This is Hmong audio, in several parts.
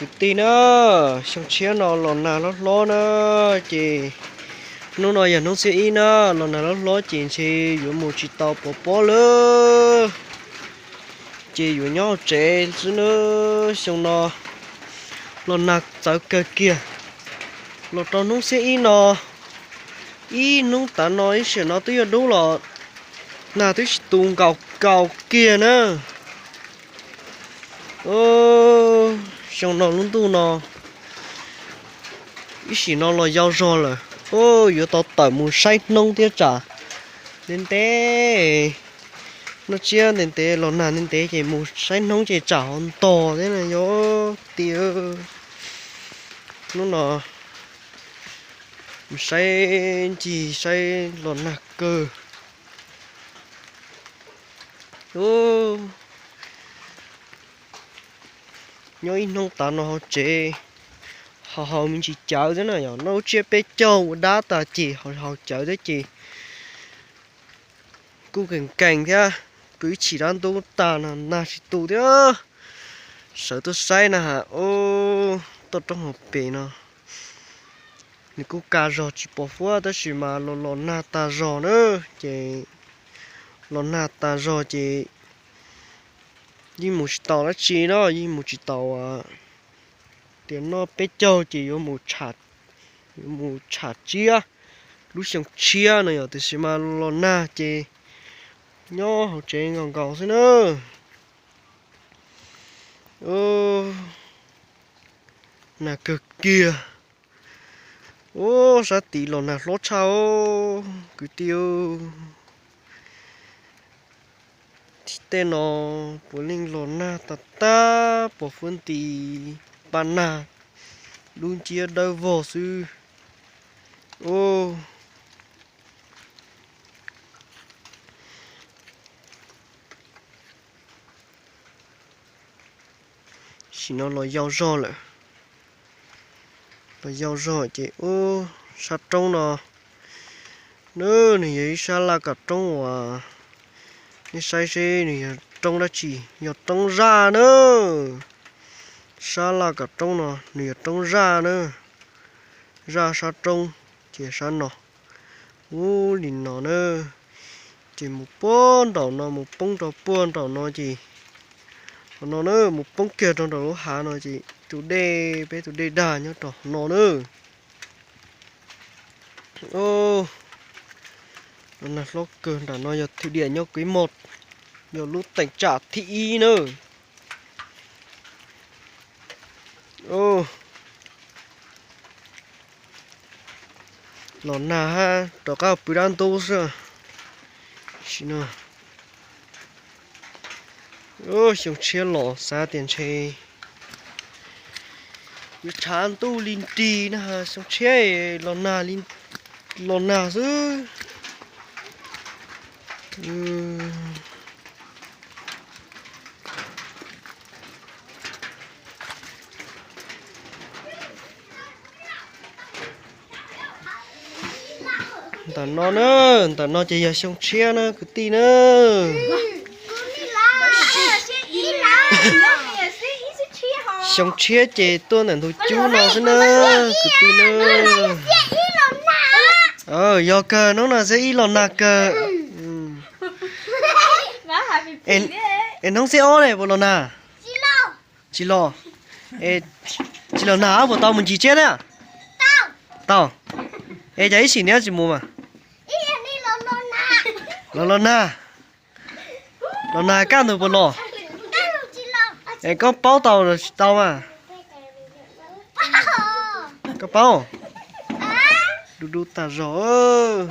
Kwv tij na, xyoo tshiab no los nag hlob hlob na, ces hnub no yog hnub xiab ib na, los nag hlob hlob ces ntshe yuav mus tsis tau pov pob lawm, ces yuav nyob hauv tsev xwb na. Xyoo no los nag txawv kawg kiag, los rau hnub xiab ib no, ib hnub tav no ib sij hawm no twb yuav dub los nag twb tsis tu nkaus kaus kiag na. Xyoo no lub ntuj no ib sim no los yau zog lawm, yuav tau tawm mus saib hnub thiab tsam ntev ntev, noj tsiab ntev ntev los nag ntev ntev ces mus saib hnub ces tsam ho ntog thiab na yog tiag. Hnub no mus saib ncig saib los nag kawg. Nyob ib hnub tav no hauv tsev, haus haus me ntsis cawv thiab na, yog noj lub tsiab peb caug ua dab tas ces haus haus cawv thiab ces kuj kees kees thiab, pw ib chim dab ntub tag no nag tsis tu thiab. Sawv tuaj saib na has, tuaj roob hauv pes no nws kuj ka zog tsis pos huab tab sis mas los los nag tas zog na, ces los nag tas zog ces yeej mus tsis tau dab tsi na, yeej mus tsis tau. Tias noj peb caug ces yuav mus tsham tsiab lub xyoo tshiab no yog tiam sis mas los nag ces nyob hauv tsev nkaus nkaus xwb na. Nag kawg kiag. Ub, sab tid los nag hlob tshaj os kwv tij. Tej no puav leej los nag tag tag pos huab nti paj nag dub nciab dawb vog xwb. Sim no los yau zog lawm. Los yau zog ces ub, sab roob no na, nws yog ib sab laj kam roob uas nej saib seb nws yog roob dab tsi, yog roob zaj na. Sab laj kam roob no nws yog roob zaj na, zaj sab roob ces sab no, ub li no na. Ces mus puag nraum no mus poob rau puag nraum no ces, qhov no na mus poob kiag rau nraum lub hav no ces tus dej, peb tus dej dag nyob rau qhov no na. Los nag hlob kawg, nram no yog thwm diam nyob kwv mos, yog lub teem tsam thib ib na. Los nag hab rov qab pw dab ntub xwb. Sim no xyoo tshiab los xav tias ntshe yuav tshav ntuj li nrig na, xyoo tshiab los nag, los nag xwb. Ntawm no na, ntawm no ces yog xyoo tshiab na kwv tij na. Xyoo tshiab ces tuaj ntawm ntug cub no xwb na kwv tij na. Yog kawg, hnub no xiab ib los nag kawg. Es hnub xiab ob ne puas los nag? Tsis los. Tsis los nag puas tau mus ncig tsiab na? Tau. Es cas ib sim niab tsis mus mas? Los los nag. Los nag kaj ntug puas los? Es koj paub tau los tsis tau mas? Koj paub? Du du tag zog.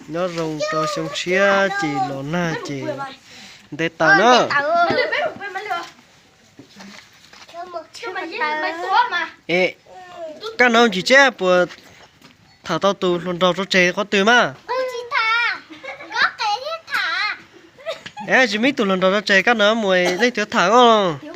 Nyob zoo rau xyoo tshiab ces los nag ces ntev taws na. Es koj no ncig tsiab puas tham tau tus hluas nraug tso tseg qhov twg mas? Es tsis muaj ib tug hluas nraug tso tseg, koj no mus leej twg tham os.